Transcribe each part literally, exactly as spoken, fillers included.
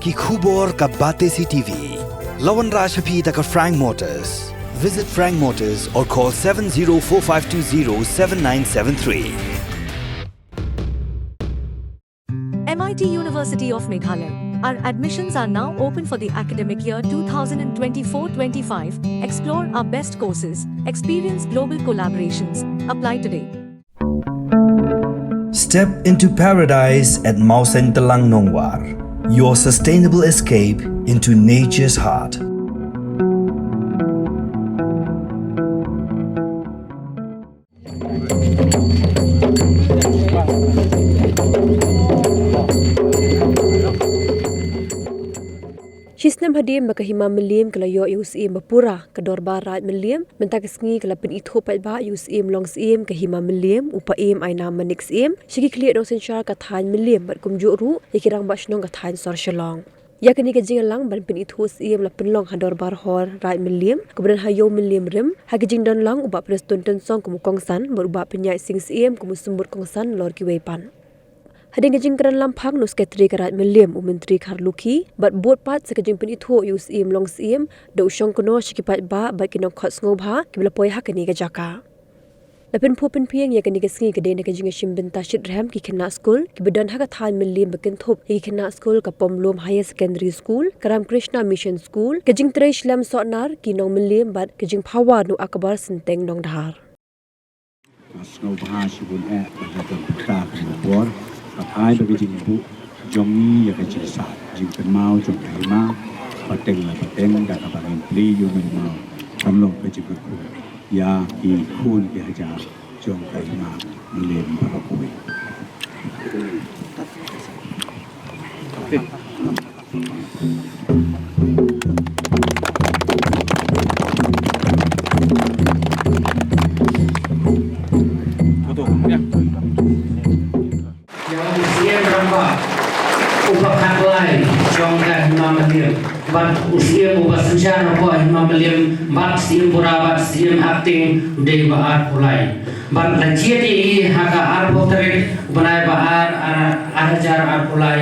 Ki khubor ka Batesi T V. La wanrah sha phi da ka Frank Motors. Visit Frank Motors or call seven zero four five two zero seven nine seven three. M I T University of Meghalaya. Our admissions are now open for the academic year two thousand twenty-four twenty-five. Explore our best courses, experience global collaborations. Apply today. Step into paradise at Mawsyntelang Nongwar, your sustainable escape into nature's heart. Shisnem hadien ba ka Hima Mylliem ka la ïoh ïa u Syiem ba pura, ka Dorbar Raid Mylliem mynta ka sngi ka la pynithuh paidbah ïa u Syiem Long Syiem ka Hima Mylliem, u Paiem Ainam Manik Syiem, sha ki khlieh nongsynshar ka thaiñ Mylliem bad kumjuh ruh ïa ki rangbah shnong ka thaiñ sor Shillong. Ïa kane ka jingïalang ban pynithuh Syiem la pynlong ha Dorbar Hall Raid Mylliem kaba don ha Ïew Mylliem Rim, ha ka jingdon lang u Bah Prestone Tynsong kum u kongsan bad u Bah Pynïaid Sing Syiem kum u symbud kongsan halor kiwei pat. Hadien ka jingkren lamphang na u Sekretari ka Raid Mylliem u Myntri Kharlukhi bad bud pat sa ka jingpynithuh ïa u Syiem Long Syiem da u shongkno sha ki paidbah bad ki nongkhot sngewbha kiba la poi ha kane ka jaka. La pynphuh pynphieng ïa kane ka sngi ka dei na ka jingïashim bynta shitrhem ki khynnah skul kiba don ha ka thaiñ Mylliem ba kynthup ïa ki khynnah skul ka Pomlum Higher Secondary School, ka Ramakrishna Mission School, ka jingtrei shlem sohnar ki nong Mylliem bad ka jingphawa na u Akbar Synteng Nongdhar. Nga sngewbha shibun eh ba nga don kata ka por, ka ai ba ka jingbuh jong ngi ïa ka jingsah jingkynmaw jong ka hima, pateng la pateng da kaba ngin plie ïa u hima, kan long ka jingkyrkhu ïa ki khun ki hajar jong ka hima Mylliem baroh kawei. Ïa u Syiem rangbah uba khatlai jong ka hima Mylliem bad u Syiem uba synshar hapoh hima Mylliem bad Syiem pura bad Syiem acting u dei uba arphew lai. Bad la jied ïa i ha ka arphew tarik u bnai ba ar, ar, ar hajar arphew lai.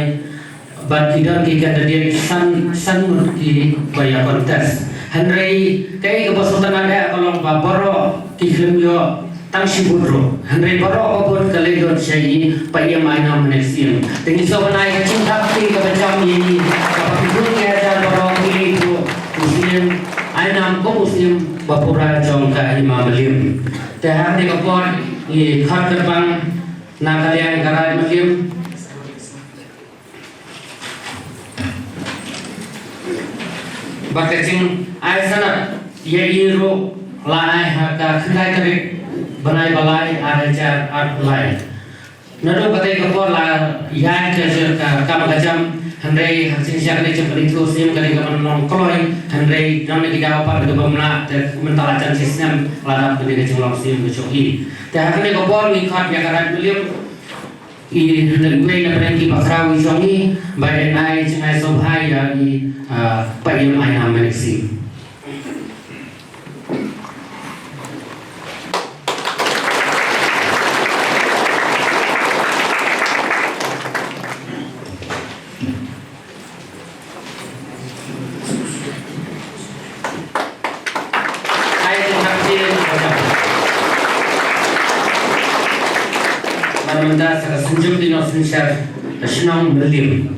Bad ki don ki candidate san, san ngut kiba ïa contest. Hynrei kaei kaba sngewtynnat ka long ba baroh ki khlem ïoh tang shibun ruh. Hynrei baroh ba bud ka leit lut sha i Paiem Ainam Manik Syiem. Te ngi sngewbha ïa ka jingthap kti kaba jam ïa i kaba ki bun ki hajar baroh ki leit ruh u Syiem Ainam kum u Syiem ba pura jong ka hima Mylliem. Te ha kane ka por ngi khot kyrpang na ka liang ka Raid Mylliem. Ba ka jingai sanad ïa i ruh la ai ha ka khyndai tarik bnai ba lai ar hajar arphew lai. Naduh katei ka por la ïaid ka jing ka kam ka jam hynrei ha ka jingshisha kane jong ka jingpynithuh Syiem ka dei ka ban long kloi hynrei don ki daw pat kaba mlah te mynta la jan shisnem la dap kane ka jinglong Syiem ka jong i. Te ha kane ka por ngi khot ïa ka Raid Mylliem. I lehnoh na pdeng ki bakhraw i jong i ba dei ai jingai sngewbha ïa i, ah, Paiem Ainam Manik Syiem. Ai, te nang tieng, nang mynta sa ka synjuk ki nongsynshar ka shnong Mylliem.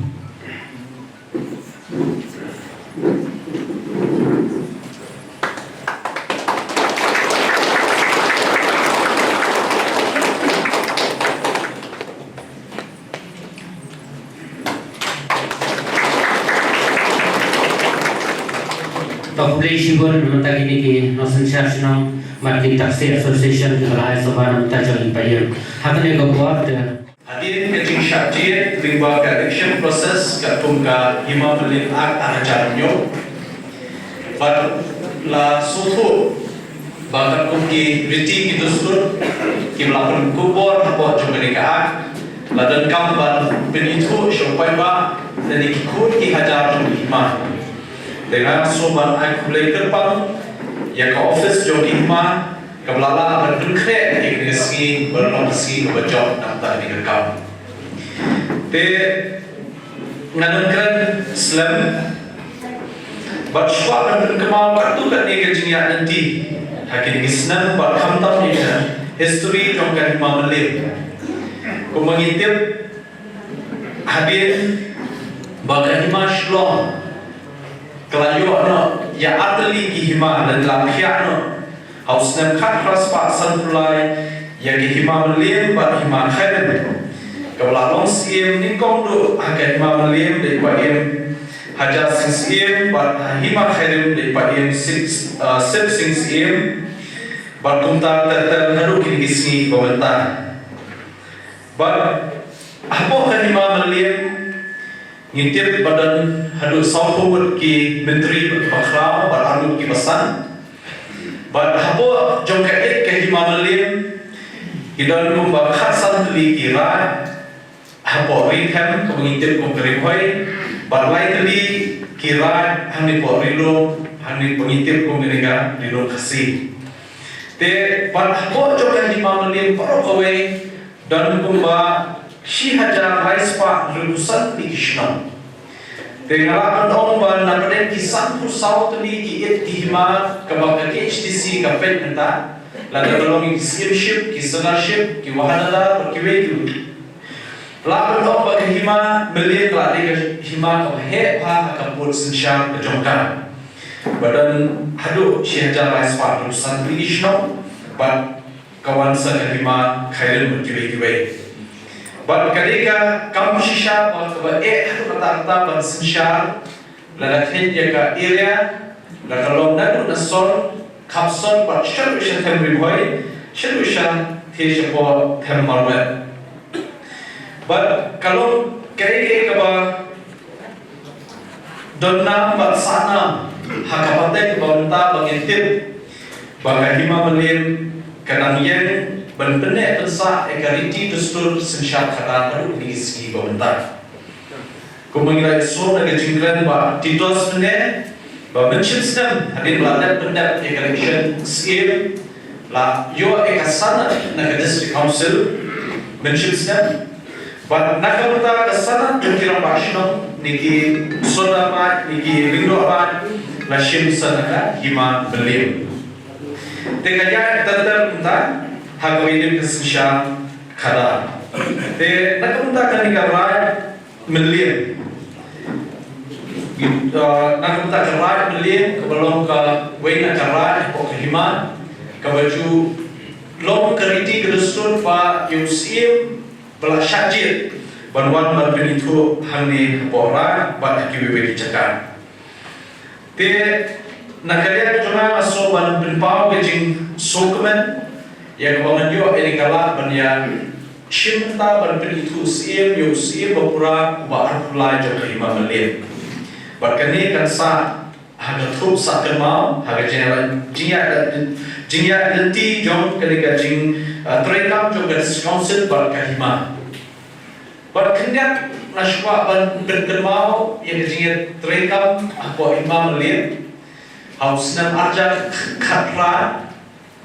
To khublei shibun na bynta kine ki nongsynshar shnong bad ki taxi association kiba la ai sngewbha na bynta jong i Paiem. Ha kane ka por te hadien ka jingshah jied lyngba ka election process katkum ka Hima Mylliem Act ar hajar hynñiew. Bad la sngewthuh ba katkum ki riti ki dustur kiba la pynkupbor hapoh jong kane ka Act, la donkam ban pynithuh sha u paidbah lane ki khun ki hajar jong ka hima. Te nga sngewbha ban ai khublei kyrpang ïa ka office jong ka hima kaba la lah ban pynkhreh ïa kane ka sngi ban long ka sngi kaba jop na ka bynta kane ka kam. Te nga donkam slem. Bad shuwa ban pynkynmaw katto katne ka jingïaid lynti ha kine ki snem bad khamtam ïa ka history jong ka Hima Mylliem. Kumba ngi tip, hadien ba ka Hima Shillong ka la ïoh noh ïa artylli ki hima lane la phiah noh ha u snem khatphra spah sanphew lai ïa ka Hima Mylliem bad Hima Khyrim, kaba la long syiem nyngkong duh ha ka Hima Mylliem da i Bah Ïem Hajar Sing Syiem bad ha Hima Khyrim da i Bah Ïem Sip, uh, Sip Sing Syiem. Bad kumta ter ter haduh kine ki sngi ba mynta. Bad hapoh ka Hima Mylliem ngi tip ba don haduh sawphew ngut ki myntri bad bakhraw bad arngut ki basan. Bad hapoh jong ka ïeit ka Hima Mylliem ki don kumba khatsan tylli ki raid hapoh ri them kaba ngi tip kum ka Ri Bhoi, bad lai tylli ki raid hangne hapoh Ri Lum, hangne ba ngi tip kum kane ka Ri Lum Khasi. Te bad hapoh jong ka Hima Mylliem baroh kawei don kumba shi hajar lai spah hynriewphew san tylli ki shnong. Te nga lah ban ong ba na pdeng ki sanphew saw tylli ki ïeit ki hima kaba ka K H A D C ka peit mynta, lada ka long ki syiemship, ki syngarship, ki wahadadar bad kiwei kiwei, lah ban ong ba ka Hima Mylliem ka la dei ka hima kaba heh bha ha ka pud synshar ka jong ka. Ba don haduh shi hajar lai spah hynriewphew san tylli ki shnong bad ka wan sa ka Hima Khyrim bad kiwei kiwei. Bad ka dei ka kam shisha ba kaba eh haduh katta katta ban synshar, lada kheiñ ïa ka area, la ka long naduh na sor, khap sor bad shaduh sha them Ri Bhoi, shaduh sha the shapoh them Marwet. Bad ka long kaei kaei kaba don nam bad sah nam ha ka pateng ba mynta ba ngin tip ba ka Hima Mylliem ka dang ïeng ban pynneh pynsah ïa ka riti dustur synshar khadar haduh kine ki sngi ba mynta. Kumba ngi la ïohsngew na ka jingkren Bah Titos mynne ba mynshem snem hadien ba la dep pyndep ïa ka election syiem la ïoh ïa ka sanad na ka District Council mynshem snem. Bad na ka bynta ka sanad jong ki rangbah shnong ne ki sordar raid ne ki lyngdoh raid la shim sa na ka Hima Mylliem. Te ka ïaid ter ter kumta ha kawei ka synshar khadar. Te na ka bynta kane ka raid Mylliem, uh, na ka bynta ka raid Mylliem kaba long kawei na ka raid hapoh ka hima kaba ju long ka riti ka dustur ba ïa u syiem ba la shah jied ban wan ban pynithuh hangne hapoh raid bad ha kiwei kiwei ki jaka. Te na ka liang jong nga nga sngew ban pynpaw ka jingsngewkmen ïa kaba ngan ïoh ïa kane ka lad ban ïa shim bynta ban pynithuh syiem ïa u syiem ba pura uba arphew lai jong ka Hima Mylliem. Bad kane kan sah ha ka thup sah kynmaw ha ka jingïa, jingïa, jingïaid lynti jong kane ka jing, uh, treikam jong ka District Council bad ka hima. Bad khyndiat nga sngewbha ban pynkynmaw ïa ka jingïatreikam hapoh Hima Mylliem ha u snem arhajar khatphra.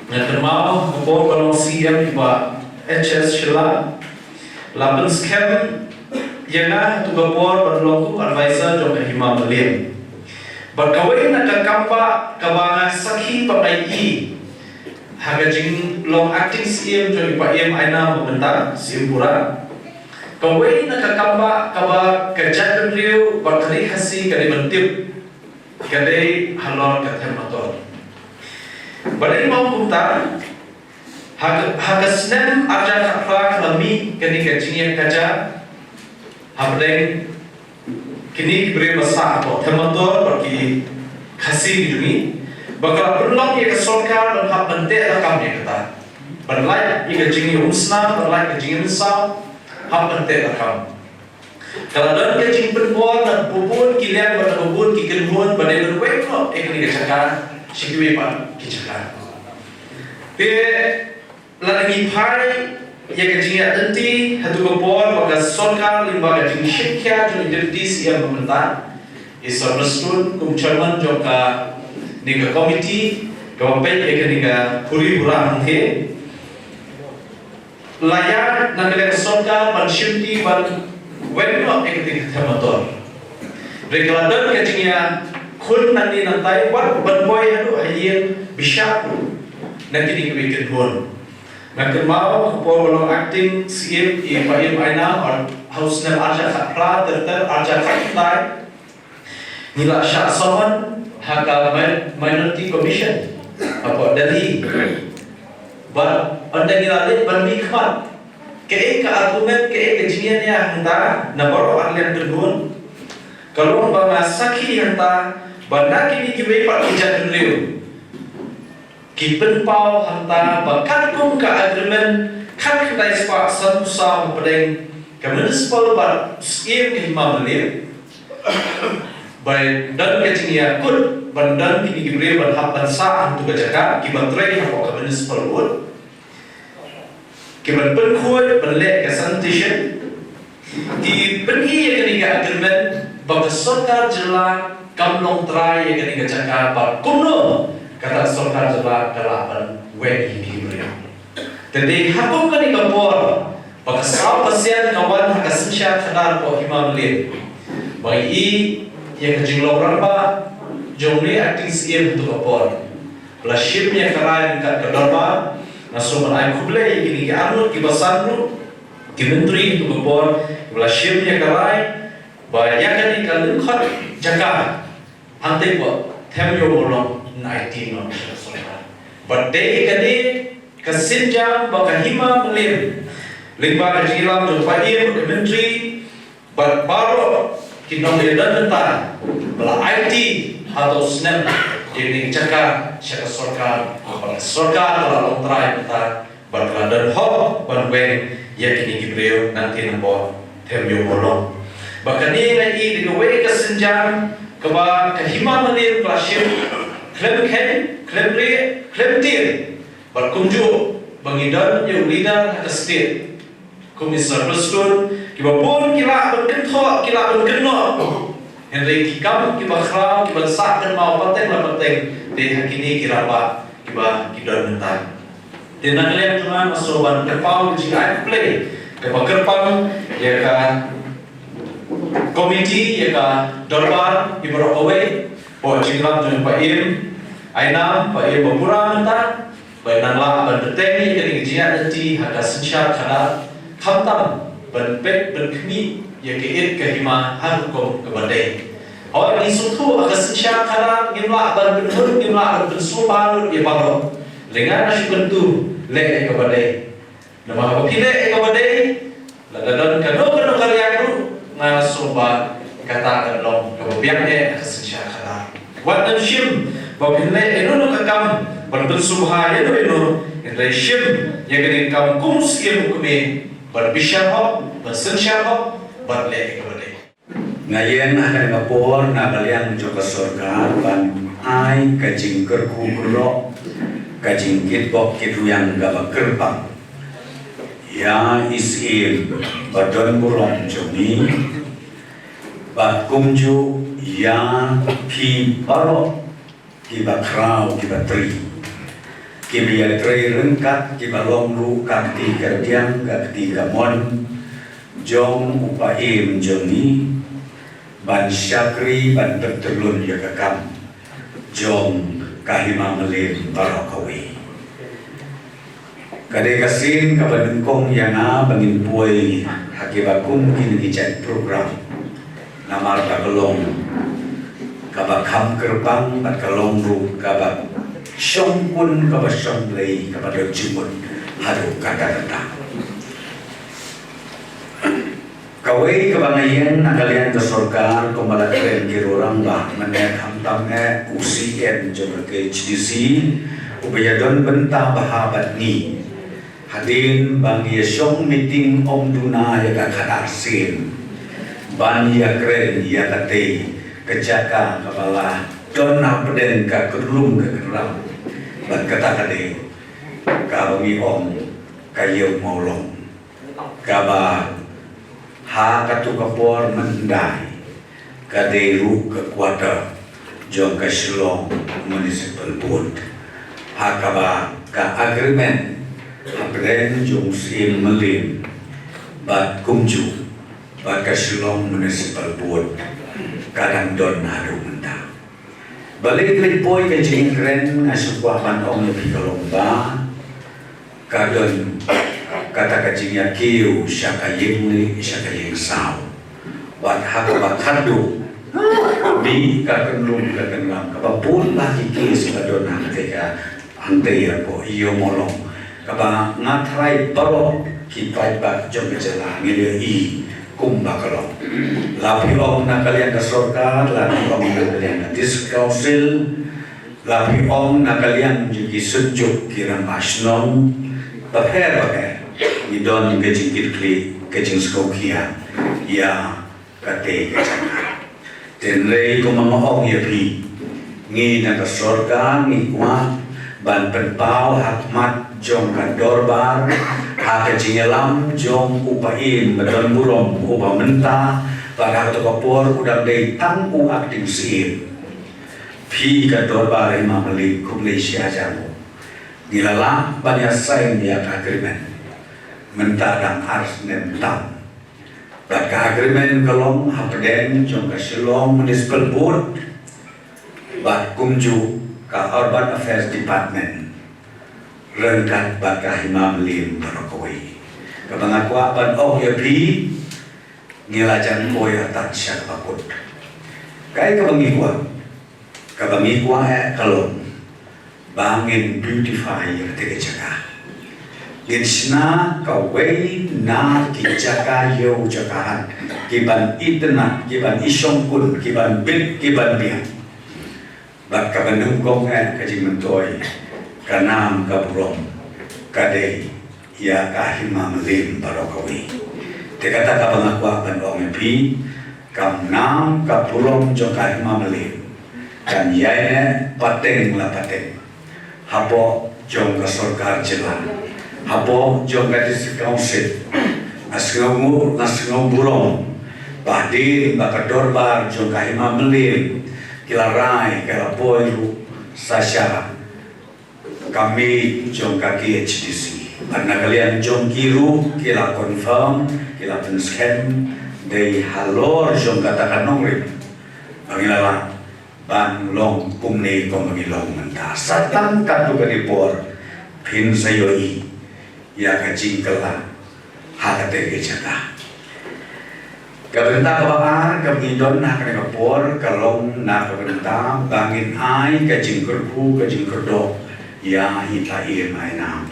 Nga kynmaw ha ka por ba long C E M i Bah H S Shylla la pynskhem ïa nga ha tu ka por ban long u advisor jong ka Hima Mylliem. Bad kawei na ka kam ba kaba nga sakhi ba nga ïohi ha ka jinglong acting C E M jong i Bah Ïem Aina ba mynta C E M pura. Kawei na ka kam ba kaba ka jaitbynriew bad ka ri Khasi ka dei ban tip ka dei halor ka them motor. Ba dei mo kumta ha ka, ha ka snem arhajar khatphra ka la mih kane ka jingïakajia hapdeng kine ki briew ba sah hapoh them motor bad ki Khasi ki jong ngi ba ka la pynlong ïa ka sorkar ban hap ban teh lakam ïa kata, ban lait ïa ka jingïaumsnam, ban lait ka jingïamynsaw, hap ban teh lakam. Ka la don ka jingpynbor na ba bun ki liang bad na ba bun ki kynhun ba dei ban weng noh ïa kane ka jaka sha kiwei pat ki jaka. Te lada ngi phai ïa ka jingïaid lynti ha tu ka por ba ka sorkar lyngba ka jingshim khia jong i Deputy C E M ba mynta, i Sir Prestone kum chairman jong kane ka committee kaba peit ïa kane ka khuri bura hangthie. La ïaid na ka liang sorkar ban shimti ban weng noh ïa kata ka them motor. Te ka la don ka jingïakhun nangne nangtai wat ban poi haduh ha ïing bishar na kine kiwei ki kynhun. Nga kynmaw ha ka por ba long acting C M i Bah Im Aina, ha u snem arhajar khatphra ter ter arhajar khatkhyndai, ngi la shah summon ha ka Min- Minority Commission hapoh Delhi. Bad ynda ngi la leit ban mihkhmat, kaei ka argument, kaei ka jingïakhun hangta na baroh arliang kynhun, ka long ba nga sakhi hangta ba na kine kiwei pat ki jaitbynriew ki pynpaw hangta ba katkum ka agreement khatkhyndai spah sanphew saw hapdeng ka municipal bad u Syiem ka Hima Mylliem, ba don ka jingïakut ban don kine ki briew ban hap ban sah hangtu ka jaka, kiba trei hapoh ka municipal ward, kiban pynkhuid ban leh ka sanitation, ki pyni ïa kane ka agreement ba ka sorkar jylla kam long trai ïa kane ka jaka, ba kumno kata ka sorkar jylla ka lah ban weng ïa kine ki briew. Te dei ha kum kane ka por ba ka saw percent ka wan ha ka synshar khadar hapoh Hima Mylliem, ba ngi i ïa ka jinglong rangbah jong une acting C M hato ka por. Ba la shim ïa ka rai ryngkat ka dorbar. Nga sngewbha ban ai khublei ïa kine ki arngut kiba san ruh, ki myntri hato ka por, ba la shim ïa ka rai ba ïa kane ka lyngkhot jaka hangtei pat Them Ïew Mawlong yn aiti noh sha ka sorkar. Bad dei kane ka sienjam ba ka Hima Mylliem, lyngba ka jingïalam jong u Bah Im, ka myntri, bad baroh ki nongïadon bynta, ba la aiti hato snem ïa kane ka jaka sha ka sorkar, bad ka sorkar ka la long trai bynta, bad ka la don hok ban weng ïa kine ki briew nangtei nambor Them Ïew Mawlong. Bad kane nga i dei kawei ka sienjam kaba ka Hima Mylliem ka la shim khlem kheiñ, khlem rieh, khlem tieng. Bad kumjuh ba ngi don ïa u leader ha ka state kum i Sir Prestone, kiba bun ki lah ban kynthoh, ki lah ban kynnoh. Hynrei ki kam kiba khraw, kiban sah kynmaw pateng la pateng, dei ha kine ki rangbah kiba ki don mynta. Te na ka liang jong nga nga sngewbha ban kyrpad ïa ka jingïaid khublei kaba kyrpang ïa ka komiti, ïa ka dorbar, ïa baroh kawei, hapoh jingïalam jong Bah Im Aina, Bah Im ba pura mynta, ba nang lah ban bteng ïa kane ka jingïaid lynti ha ka synshar khadar, khamtam ban peit ban khmih ïa ka ïit ka hima ha ka rukom kaba dei. Hooid, ngi sngewthuh ha ka synshar khadar ngim lah ban pynhun, ngim lah ban pynsngewbha lut ïa baroh. Lyngngoh, shu kyntu, leh ïa kaba dei. Namar haba phi leh ïa kaba dei, lada don kano kano ka riang ruh, nga sngewbha kata kan long kaba biang eh ha ka synshar khadar. Wat nym shim ba phin leh ïano ïano ka kam ban pynsngewbha ïano ïano, hynrei shim ïa kane ka kam kum u Syiem u kmie, ban bishar hok, ban synshar hok, ban leh ïa kaba dei. Nga ïeng ha kane ka por na ka liang jong ka sorkar ban ai ka jingkyrkhu kyrdoh, ka jingkitbok kitrwiang kaba kyrpang ïa i Syiem ba don burom jong ngi, bad kumjuh ïa phi baroh kiba khraw, kiba trei, kiba ïatrei ryngkat, kiba long ruh ka kti kadiang, ka kti kamon jong u Paiem jong ngi, ban shakri, ban pyntyllun ïa ka kam jong ka Hima Mylliem baroh kawei. Ka dei ka sien kaba nyngkong ïa nga ba ngin poi ha kiba kum kine ki jait program. Namar ka long kaba kham kyrpang bad ka long ruh kaba shongkun, kaba shongblei, kaba don jingmut haduh katta katta. Kawei kaba nga ïeng na ka liang ka sorkar, kumba la kren ki rangbah mynne, khamtam eh u C M jong ka K H A D C, uba ïadon bynta bha bad ngi. Hadien ba ngi ïa shong meeting ym duna ïa ka khadar sien ban ïa kren ïa katei ka jaka kaba la don hapdeng ka kyrlum ka kyrlam, bad kata ka dei kaba ngi ong ka Ïew Mawlong, kaba ha katu ka por mynhyndai ka dei ruh ka quarter jong ka Shillong Municipal Board. Ha kaba ka agreement hapdeng jong u Syiem Mylliem bad kumjuh bad ka Shillong Municipal Board ka ka dang don haduh mynta. Balei ka leit poi ka jingkren, nga sngewkwah ban ong ïa phi ka long ba ka don kata ka jingïakiew sha ka ïing lieh sha ka ïing saw. Bad ha kaba khatduh, mih ka kynrum ka kynram, kaba bun bah ki case ba don ha kata ka hangtei hapoh Ïew Mawlong, kaba nga tharai baroh ki paidbah jong ka jylla ngi la ïohi kumba ka long. La phi ong na ka liang ka sorkar, la phi ong na ka liang ka District Council, la phi ong na ka liang jong ki synjuk ki rangbah shnong, bapher bapher ngi don ka jingkitkhlieh, ka jingsngewkhia ïa kata ka jaka. Hynrei kumba nga ong ïa phi, ngi na ka sorkar ngi kwah ban pynpaw ha khmat jong ka dorbar ha ka jingïalam jong u paidbah ba don burom uba mynta, bad ha kato ka por u dang dei tang u acting C E M. Phi ka dorbar Hima Mylliem, khublei shihajar nguh. Ngi la lah ban ïa sign ïa ka agreement. Mynta dang ar snem tam. Bad ka agreement ka long hapdeng jong ka Shillong Municipal Board bad kumjuh ka Urban Affairs Department ryngkat bad ka Hima Mylliem baroh kawei. Kaba nga kwah ban ong ïa phi, ngi la jan poi artat sha kaba kut. Kaei kaba ngi kwah? Kaba ngi kwah eh ka long ba ngin beautify ïa kata ka jaka. Ngin shna kawei na ki jaka ïew jaka hat, kiban itynnad, kiban ishongkun, kiban bit, kiban biang. Bad kaba nyngkong eh ka jingmyntoi, ka nam ka burom, ka dei ïa ka Hima Mylliem baroh kawei. Te kata kaba nga kwah ban ong ïa phi, ka nam ka burom jong ka Hima Mylliem kan ïaineh pateng la pateng hapoh jong ka sorkar jylla, hapoh jong ka District Council. Nga sngew nguh, nga sngew burom ba hadien ba ka dorbar jong ka Hima Mylliem ki la rai, ka la poi ruh sa sha ka miej jong ka K H A D C. Bad na ka liang jong ki ruh ki la confirm, ki la pynskhem, dei halor jong kata ka nongrim ba ngi la lah ban long kumne kumba ngi long mynta. Sa tang katto katne por phin sa ïohi ïa ka jingkylla ha kata ka jaka. Ka bynta kaba ar kaba ngi don ha kane ka por ka long na ka bynta ba ngin ai ka jingkyrkhu ka jingkyrdoh ïa i Tla Ïew Ainam.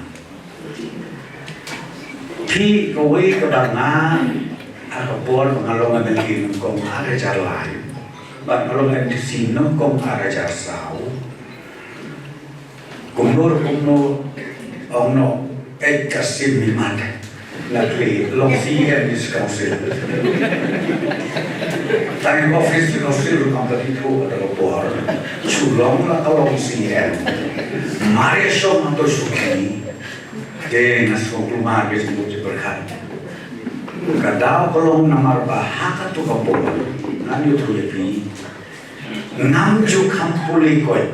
Phi, kawei kaba nga, ha ka por ba nga long M L A nyngkong ar hajar lai bad nga long M D C nyngkong ar hajar saw. Kumno kumno, ong noh, eh, ka sim imat na kli long C E M District Council. Tang office District Council ruh kam pat ithuh kata ka por. Shu long la ka long C E M. Mar ïa shong hangto shuki. Te nga sngewkhlem mar ka jingmut jingpyrkhat. Ka daw ka long namar ba ha kato ka por, ngan ïathuh ïa phi, ngam ju kham pule koit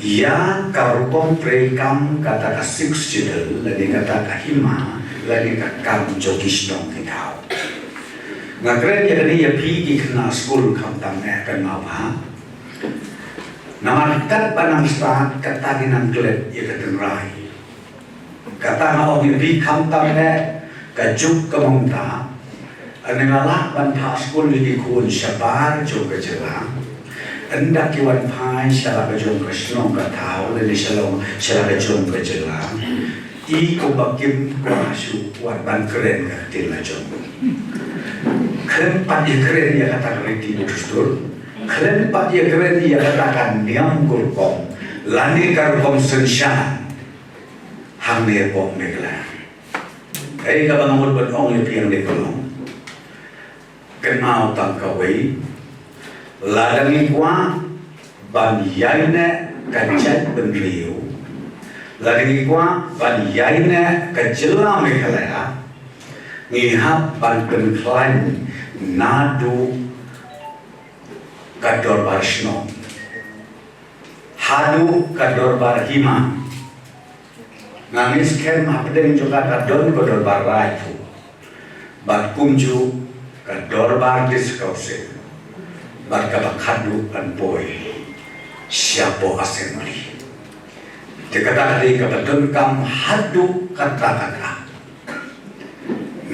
ïa ka rukom treikam kata ka Sixth Schedule lane kata ka hima lane ka kam jong ki shnong ki thaw. Nga kren ïa kane ïa phi ki khynnah skul khamtam eh, kynmaw bha. Namar katba nang stad kata ngi nang klet ïa ka tynrai. Kata nga ong ïa phi khamtam eh, ka juk ka mynta, ynda nga lah ban phah skul ïa ki khun shabar jong ka jylla, ynda ki wan phai sha la ka jong ka shnong ka thaw lane sha la, sha la ka jong ka jylla, i kumba kim kwah shuh wat ban kren ka ktien la jong. Khlem pat ïakren ïa kata ka riti dustur, khlem pat ïakren ïa kata ka niam ka rukom lane ka rukom synshar hangne hapoh Meghalaya. Kaei kaba nga mut ban ong ïa phi hangne ka long, kynmaw tang kawei, lada ngi kwah ban ïaineh ka jaitbynriew, lada ngi kwah ban ïaineh ka jylla Meghalaya, ngi hap ban pynkhlaiñ naduh ka dorbar shnong haduh ka dorbar hima. Nga ngeit skhem hapdeng jong ka ka don ka dorbar raid ruh, bad kumjuh ka dorbar District Council. Bad kaba khatduh kan poi shapoh assembly. Te kata ka dei kaba donkam haduh katta katta.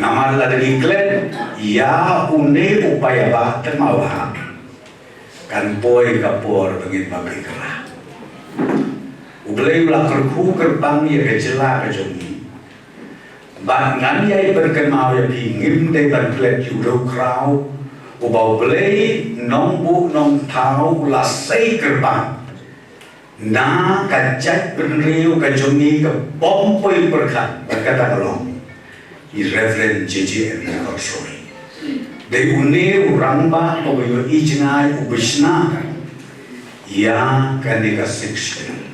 Namar lada ngi klet ïa une u paidbah tang ma u ha, kan poi ka por ba ngin bam ïa ka la. U Blei u la kyrkhu kyrpang ïa ka jylla ka jong ngi. Bad ngan ïai pynkynmaw ïa phi, ngim dei ban klet ïa u riewkhraw uba U Blei nongbuh nongthaw u la sei kyrpang na ka jaitbynriew ka jong ngi ka bym poi pyrkhat bad kata ka long i Reverend J J M Mukherjee. Dei une u rangbah uba ïohi jngai, u bishna ïa kane ka Sixth Schedule.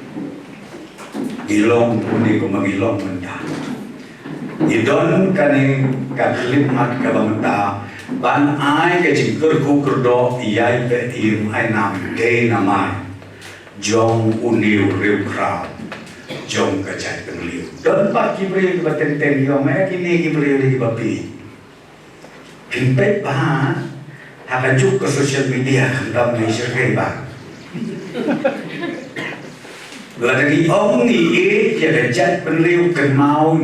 Ngi long puni kumba ngi long mynta. Ngi don kane ka khyllipmat kaba mynta ban ai ka jingkyrkhu kyrdoh ïa i Bah Im Ainam dei namar jong une u riewkhraw jong ka jaitbynriew. Don pat ki briew kiba teng teng ïa me kine ki briew dei kiba phi. Phin peit ba ha ka juk ka social media khamtam ngi shyrkhei ba lada ngi ong ngi ïeit ïa ka jaitbynriew, kynmaw,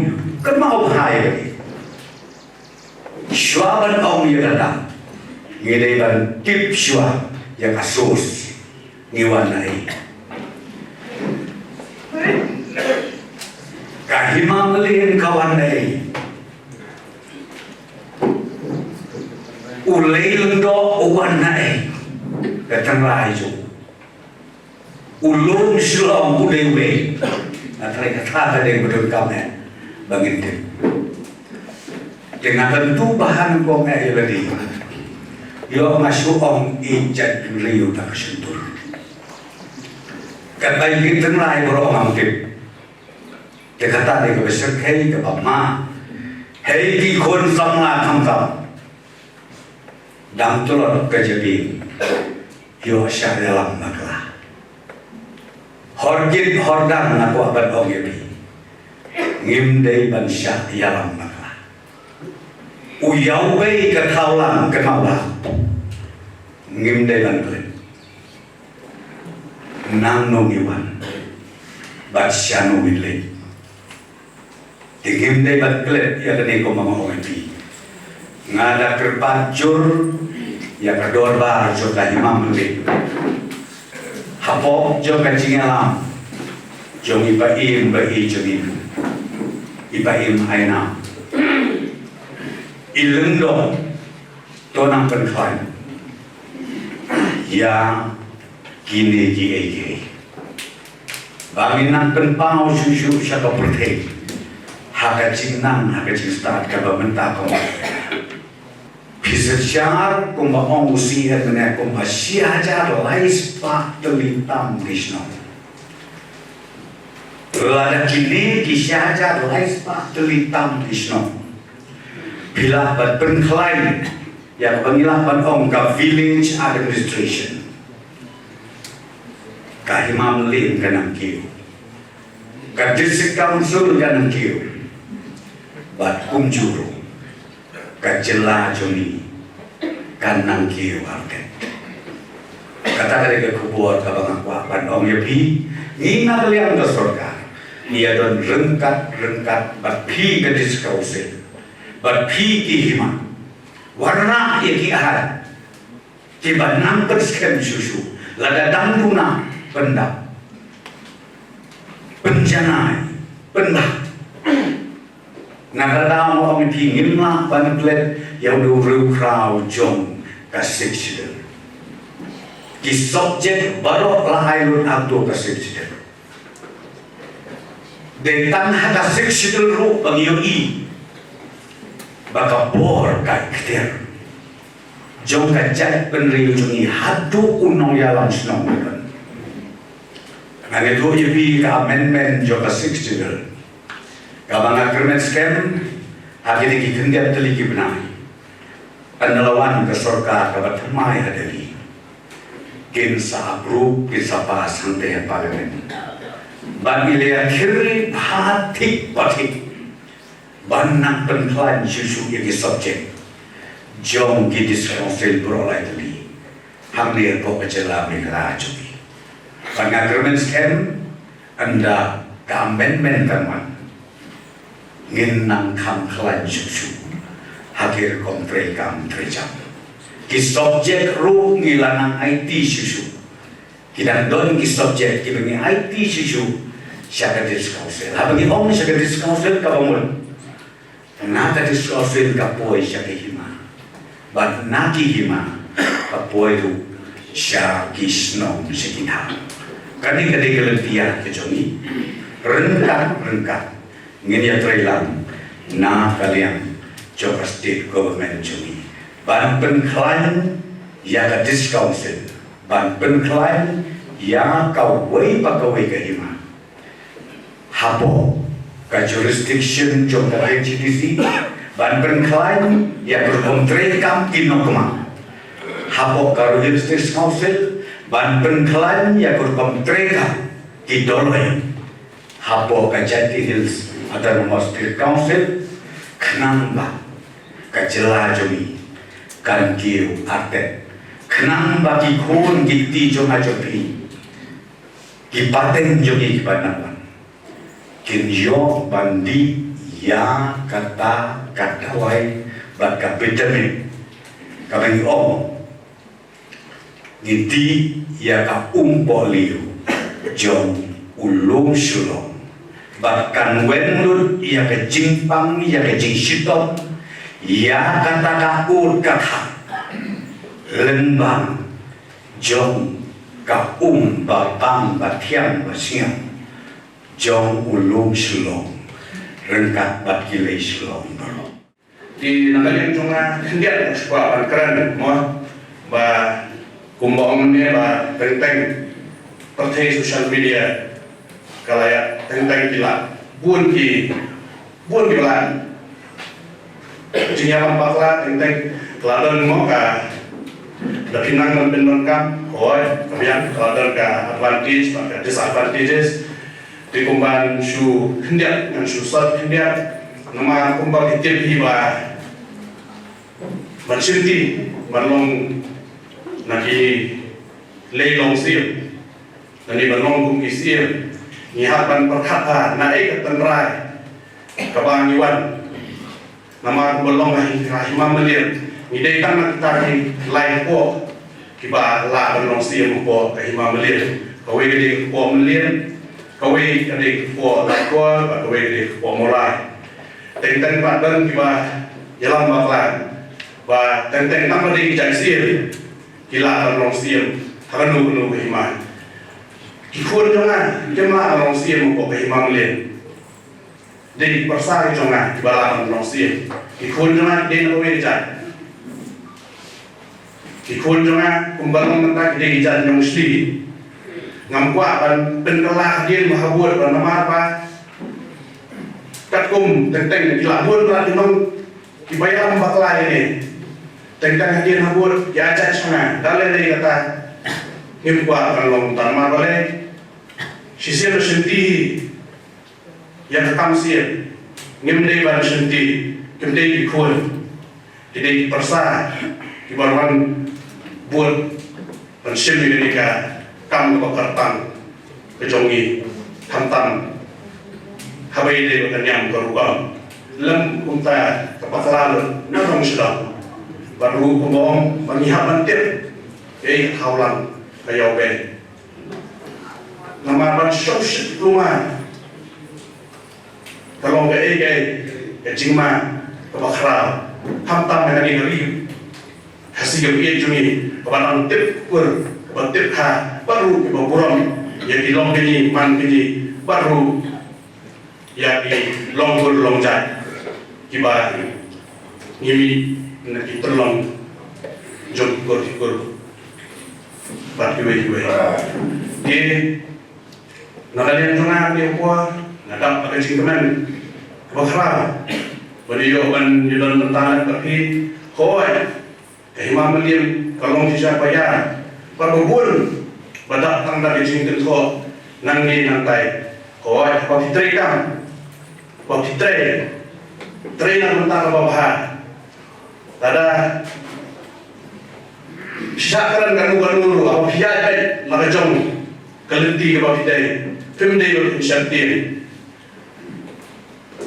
kynmaw bha ïa kane. Shuwa ban ong ïa kata ngi dei ban tip shuwa ïa ka source. Ngi wan na ei? Ka Hima Mylliem ka wan na ei? U Lei Lyngdoh u wan na ei? Ka tynrai jong u Lum Shillong u dei uwei? Nga tharai kata ka dei ba donkam eh ba ngin tip. Te nga kyntu ba ha nyngkong eh ïa lade. Ïoh nga shu ong i jaitbynriew da ka shyntur. Katba ïa ki tynrai baroh ngam tip. Te kata dei kaba shyrkhei kaba ma. Hei ki khun samla khamtam. Dang tlot ka jabieng. Ïoh shah ïalam bakla. Hor kit hor dang nga kwah ban ong ïa phi. Ngim dei ban shah ïalam bakla. U ïa u bei ka thaw lang ka thaw lang. Ngim dei ban klet. Nangno ngi wan bad shano ngi leit. Te ngim dei ban klet ïa kane kumba nga ong ïa phi. Nga da kyrpad jur ïa ka dorbar jong ka Hima Mylliem. Hapoh jong ka jingïalam jong i Bah Im, Bah Im jong i, i Bah Im Ainam, i Lyngdoh, to nang pynkhlaiñ ïa kine kiei kiei. Ba ngin nang pynpaw shuh shuh sha ka pyrthei ha ka jingnang ha ka jingstad kaba mynta kumba phi synshar kumba ong u C M mynne kumba shi hajar lai spah tylli tam ki shnong. Lada kine ki shi hajar lai spah tylli tam ki shnong phi lah ban pynkhlaiñ ïa kaba ngi lah ban ong ka village administration. Ka Hima Mylliem ka nang kiew. Ka District Council ka nang kiew. Bad kumjuh ruh ka jylla jong ngi ka nang kiew artet. Kata ka dei ka khubor kaba nga kwah ban ong ïa phi. Ngi na ka liang ka sorkar ngi ïa don ryngkat ryngkat bad phi ka District Council bad phi ki hima. Wanrah ïa ki ahad kiba nang pynskhem shuh shuh. Lada dang duna pyndap, pynjanai, pynbha. Na ka daw nga ong ïa phi ngim lah ban klet ïa u riewkhraw jong ka Sixth Schedule. Ki subject baroh la ai lut ha ka Sixth Schedule. Dei tang ha ka Sixth Schedule ruh ba ngi ïohi ba ka bor ka ikhtiar jong ka jaitbynriew jong ngi haduh u nongïalam shnong. Ngan ïathuh ïa phi ka amendment jong ka Sixth Schedule kaba nga kyrmen skhem ha kine ki khyndiat tylli ki bnai. Pynlong ka sorkar kaba thymmai ha Delhi kin sa approve, kin sa pass hangtei ha Parliament. Ban ïa leh khiri bha thik bha thik ban nang pynkhlaiñ shuh shuh ïa ki subject jong ki District Council baroh lai tylli. Hangne hapoh ka jylla Meghalaya jong ngi. Bad nga kyrmen skhem, ynda ka amendment kan wan, ngin nang kham khlaiñ shuh shuh ha ki rukom treikam treijam. Ki subject ruh ngi la nang aiti shuh shuh. Ki dang don ki subject kiba ngi aiti shuh shuh sha ka District Council. Haba ngi ong sha ka District Council, kaba mut, na ka District Council ka poi sha ki hima, bad na ki hima ka poi ruh sha ki shnong, sha ki thaw. Kane ka dei ka lynti ka jong ngi. Ryngkat ryngkat ngin ïatrei lang na ka liang jong ka state government jong ngi ban pynkhlaiñ ïa ka District Council, ban pynkhlaiñ ïa kawei pa kawei ka hima hapoh ka jurisdiction jong ka L H A D C, ban pynkhlaiñ ïa ka rukom treikam ki nongkmie hapoh ka District Council, ban pynkhlaiñ ïa ka rukom treikam ki doloi hapoh ka Jaintia Hills Autonomous District Council, khnang ba ka jylla jong ngi kan kiew artet, khnang ba ki khun ki kti jong nga jong phi, ki pateng jong ngi kiba nang wan, kin ïoh ban dih ïa kata ka dawai bad ka vitamin kaba ngi ong ngi dih ïa ka umpohliew jong u lum Shillong, bad kan weng lut ïa ka jingpang, ïa ka jingshitom, ïa kata ka ud ka khang lyngba jong ka um ba bang ba thiang ba sngewthuh jong u lum Shillong ryngkat bad ki lei Shillong baroh. Te na ka liang jong nga khyndiat nga shu kwah ban kren mo, ba kumba ong mynne ba teng teng pyrthei social media ka la ïa, teng teng ki la bun ki, bun ki ba la jingïalam bakla, teng teng ka la don mo, ka da pynang ban pyndonkam, hooid, ka biang, ka la don ka advantage bad ka disadvantages. Te kumban shu khyndiat ngan shu sot khyndiat, namar kumba ki tip hi ba ban shim ti, ban long na ki lei long siem, lane ban long kum ki siem, ngi hap ban pyrkhat ha na ei ka tynrai kaba ngi wan. Namar ba long ha hi-, ha hima Mylliem, ngi dei tang na kita ki lai kpoh kiba lah ban long siem hapoh ka hima Mylliem. Kawei ka dei ka kpoh Mylliem, kawei ka dei ka kpoh Laitkor, bad kawei ka dei ka kpoh Mawlai. Teng teng pat don kiba ïalam bakla ba teng teng tang ba dei ki jait siem ki lah ban long siem ha kano kano ka hima. Ki khun jong nga kim lah ban long siem hapoh ka hima Mylliem. Dei ki pyrsa ki jong nga kiba lah ban long siem. Ki khun jong nga ki dei na kawei ka jait. Ki khun jong nga kumba long mynta ki dei ki jait ñiong shli. Ngam kwah ban pynkylla hadien ba ha vote ba namar ba katkum teng teng ki la bun la ki nong kiba ïalam bakla ïa ngi. Teng teng hadien ha vote ki ai jait sha nga. Da lei lei kata ngim kwah ban long, tang namar balei? Shisien la shim ti hi ïa ka kam siem. Ngim dei ban shim ti, kim dei ki khun, ki dei ki pyrsa kiba wan bud ban shim ïa kane ka kam kaba kyrpang ka jong ngi, khamtam haba ïadei bad ka niam ka rukom. Lem kumta ka bakla lut na dong sdang. Bad ruh kumba ong ba ngi hap ban tip kaei ka thaw lang ka ïawbei. Namar ban shong shit kumba ka long kaei kaei ka jingma kaba khraw, khamtam ha kane ka ri Khasi kaba ïeit jong ngi, kaba dang tip kur, kaba tip kha bad ruh kiba burom ïa ki long ka ngi man ka ngi bad ruh ïa ki long kur long jait kiba ngi mih na ki tynlong jong ki kur ki kur bad kiwei kiwei. Te na ka liang jong nga, ïa pua nga dap ka jingkmen kaba khraw ban ïoh ban ïadon bynta lem bad phi. Hooid, ka hima Mylliem ka long shisha ba ïar bad ba bun ba dap tang da ka jingkynthoh nangne nangtai. Hooid, haba phi trei kam, haba phi trei, trei na ka bynta kaba bha. Lada Shisha kren kano kano ruh, haba phi ïaid beit la ka jong ka lynti kaba phi dei, phim dei ban pynsheptieng.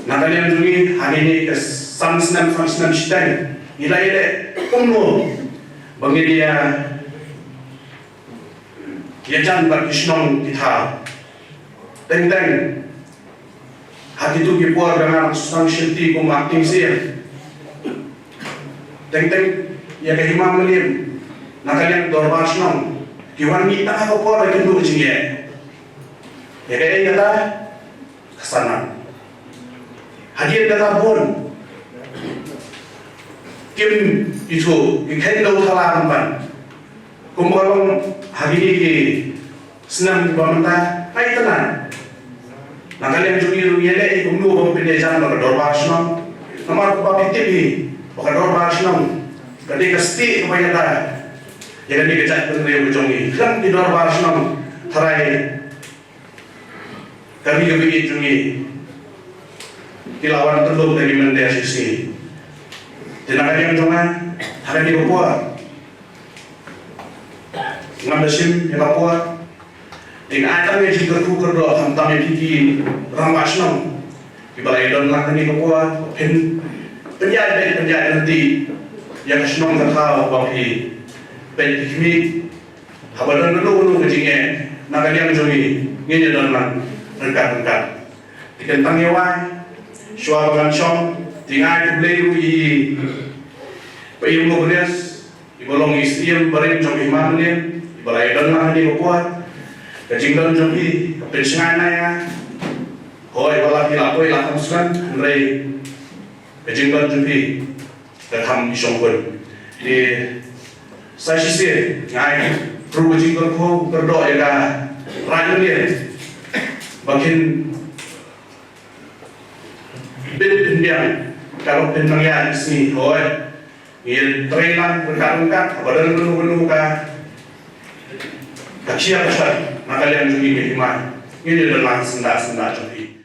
Na ka liang jong ngi ha kine ki san snem, san snem shiteng, ngi la ïaleh kumno ba ngin ïa ïajan bad ki shnong ki thaw. Teng teng ha kito ki por ba nga dang sdang shimti kum acting C M, teng teng ïa ka Hima Mylliem na ka liang dorbar shnong ki wan mih tang ha ka por ba kin duh ka jingeh. Ïa kaei kata? Ka sanam. Hadien kata bun kim ithuh, ki kheiñ da u thala ban ban. Kumba long ha kine ki snem kiba mynta, nga ïathuh na ka liang jong ngi ruh ngi ïaleh kumno ban pynïajan bad ka dorbar shnong. Namar kumba phi tip hi ba ka dorbar shnong ka dei ka stieh kaba ïada ïa kane ka jaitbynriew ka jong ngi. Khlem ki dorbar shnong tharai ka ri kaba ïeit jong ngi ki la wan kyndong da ki mynder shisngi. Te na ka liang jong nga ha kane ka por ngam da shim ïa ka por. Te nga ai tang ïa ka jingkyrkhu kyrdoh khamtam ïa phi ki rangbah shnong kiba la ïadon lang ha kane ka por, phin pynïaid beit pynïaid lynti ïa ka shnong ka thaw ba phi peit phi khmih. Haba don kano kano ka jingeh na ka liang jong ngi, ngin ïadon lang ryngkat ryngkat. Te kyntang ïa wai, shuwa ba ngan shong, te nga ai khublei ruh ïa i Bah Ïoh Mukrias, iba long i Syiem barim jong i Hima Mylliem, iba la ïadon lang ha kane ka por. Ka jingdon jong phi ka pynshngaiñ na ïa. Hooid, wat la phi la poi la kham sngewthuh, hynrei ka jingdon jong phi ka kham i shongkun. Te sa shisien nga ai ruh ka jingkyrkhu kyrdoh ïa ka Raid Mylliem ba kin bit pynbiang ka ruh pynbiang ïa ka sngi. Hooid, ngin trei lang ryngkat ryngkat, haba don kano kano ka ka khia ka shon na ka liang jong ngi ka hima, ngin ïadon lang syndah syndah jong phi.